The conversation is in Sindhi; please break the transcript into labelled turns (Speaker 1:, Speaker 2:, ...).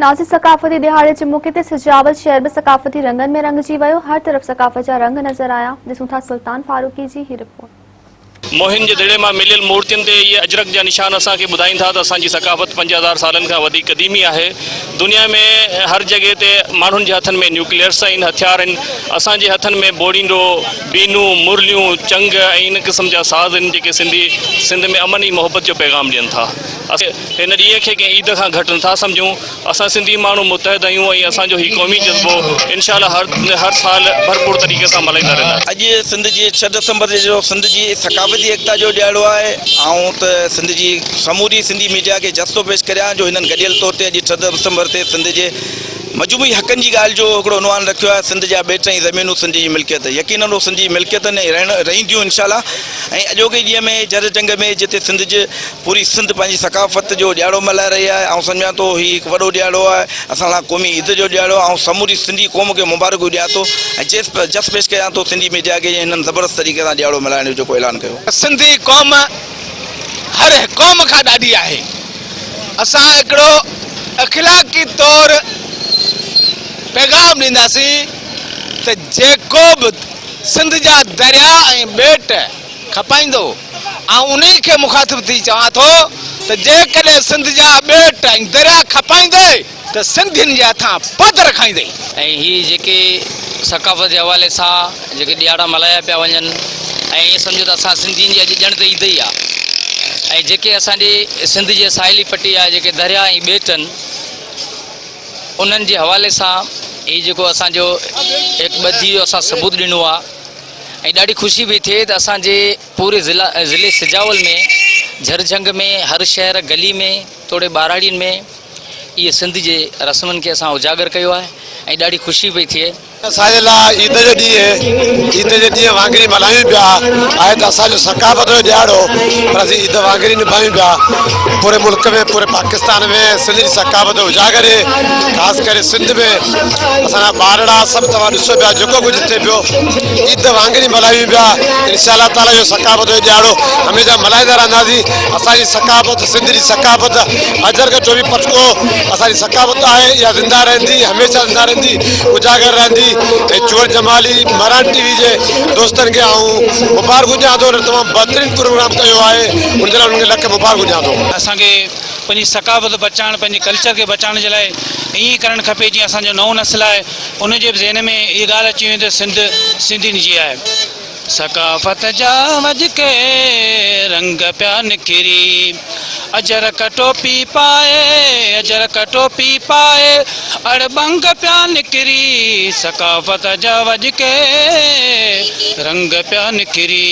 Speaker 1: ناظرين ثقافتي ڏهاڙي جي موقعي تي سجاول شهر به ثقافتي رنگن ۾ رڱجي ويو، هر طرف ثقافت جا رنگ نظر آيا، ڏسون ٿا سلطان فاروقي جي هي رپورٽ.
Speaker 2: موهن جي دڙي مان مليل مورتين تي اهي اجرڪ جا نشان اسان کي ٻڌائين ٿا ته اسان جي ثقافت 5000 سالن کان وڌيڪ قديمي آهي. دنيا ۾ هر جڳهه تي ماڻهن جي هٿن ۾ نيوڪليئرس آهن، هٿيار آهن. اسان جي هٿن ۾ بوڙينڊو، بينون، مرليون، چنگ ۽ ان قسم جا ساز آهن جيڪي سنڌي سنڌ ۾ امن ۽ محبت جو پيغام ڏين ٿا. اسين هن ڏينهن کي ڪنهن عيد کان گهٽ نٿا سمجهون، اسان سنڌي ماڻهو متحد آهيون ۽ اسان جو هي قومي جذبو انشاء الله هر هر سال ڀرپور طريقي سان ملهائيندا رهنداسين.
Speaker 3: اڄ سنڌ جي ڇهه ڊسمبر جو سنڌ جي ثقافتي ايڪتا جو ڏهاڙو آهي. آئون ته سنڌ جي سموري سنڌي ميڊيا کي جس ٿو پيش ڪريان جو هنن گڏيل طور تي اڄ ڇهه ڊسمبر تي سنڌ جي مجموعي حقن جي ڳالهه جو هڪڙو عنوان رکيو آهي سنڌ جا ٻيٽ ۽ زمينون سنڌ جي ملڪيت يقينن اهو سنڌ جي ملڪيت آهن ۽ رهڻ رهنديون انشاء الله ۽ اڄوڪي ڏينهن ۾ جر جنگ ۾ جتي سنڌ جي پوري سنڌ پنهنجي ثقافت جو ڏهاڙو ملهائي رهي آهي آئون سمجهان ٿو هي هڪ وڏو ڏهاڙو آهي اسان لاء قومي عيد جو ڏهاڙو آهي آئون سموري سنڌي قوم کي مبارڪون ڏيان ٿو ۽ جس جس پيش ڪيان ٿو سنڌي ميڊيا کي هنن زبردست طريقي سان ڏهاڙو ملهائڻ جو جيڪو اعلان ڪيو.
Speaker 4: سنڌي قوم هر قوم کان ڏاڍي آهي اسان هڪڙو اخلاقي طور پيغام ڏينداسين ته جيڪو به سنڌ جا درياء ۽ ٻيٽ کپائيندو. آئون انهي کي مخاطب ٿي چوان ٿو ته جيڪڏهن سنڌ جا ٻيٽ ۽ درياء کپائيندي ته سنڌين جي هٿان پد رکائيندي.
Speaker 5: ۽ هي جيڪي ثقافت جي حوالي سان جيڪي ڏهاڙا ملهايا پيا وڃن ۽ ائين سمجهو ته اسان سنڌين جي اڄ ڄڻ ته عيد ئي آ ۽ جيڪي اسان جي سنڌ جي ساحلي پٽي آ جيڪي درياء ۽ ٻيٽ آهن انهن جي حوالي سان هي جيڪو اسان جو هڪ ٻڌي جو اسان ثبوت ڏنو آ. ۽ ڏاڍي خوشي پئي ٿئي ته اسان جي پوري ضلع ضلعي سجاول ۾ جھر جھنگ ۾ هر شهر گلي ۾ توڙي ٻهراڙين ۾ اهي سنڌ جي رسمن کي اسان اجاگر ڪيو آهي ۽ ڏاڍي خوشي پئي ٿئي.
Speaker 6: اسان جي لاء عيد جو ڏينهن عيد جي ڏينهن وانگر ئي ملهايون پيا آهي ته اسان جو ثقافت جو ڏهاڙو پر اسين عيد وانگر ئي نڀايون پيا پوري ملڪ ۾ پوري پاڪستان ۾ سنڌ جي ثقافت اجاگر خاص ڪري سنڌ ۾ اسان جا ٻارڙا سڀ توهان ڏسو پيا جيڪو ڪجهه ٿئي پيو عيد وانگر ئي ملهايون پيا انشاء الله تعالي جو ثقافت جو ڏهاڙو هميشه ملهائيندا رهنداسين اسان جي ثقافت سنڌ جي ثقافت اجرڪ ٽوپي پٽڪو اسان جي ثقافت آهي اها زنده رهندي هميشه زنده رهندي اجاگر رهندي ۽ چور جمالي مهراڻ ٽي وي جي دوستن کي آئون مبارڪون ڏيان ٿو انهن تمام بهترين پروگرام ڪيو آهي ان جي لاء انهن کي لک مبارڪون ڏيان ٿو.
Speaker 7: اسان کي پنهنجي ثقافت بچائڻ پنهنجي ڪلچر کي بچائڻ جي لاء ائين ڪرڻ کپي جيئن اسان جو نئون نسل آهي ان جي به ذهن ۾ اها ڳالهه اچي وڃي ته سنڌ سنڌين جي آهي. ثقافت جا وڄ ڪي رنگ پيا نکري اجرڪ ٽوپي پائي اجرڪ ٽوپي پائي اڙٻنگ پيا نکري ثقافت جا وڄ ڪي رنگ پيا نکري.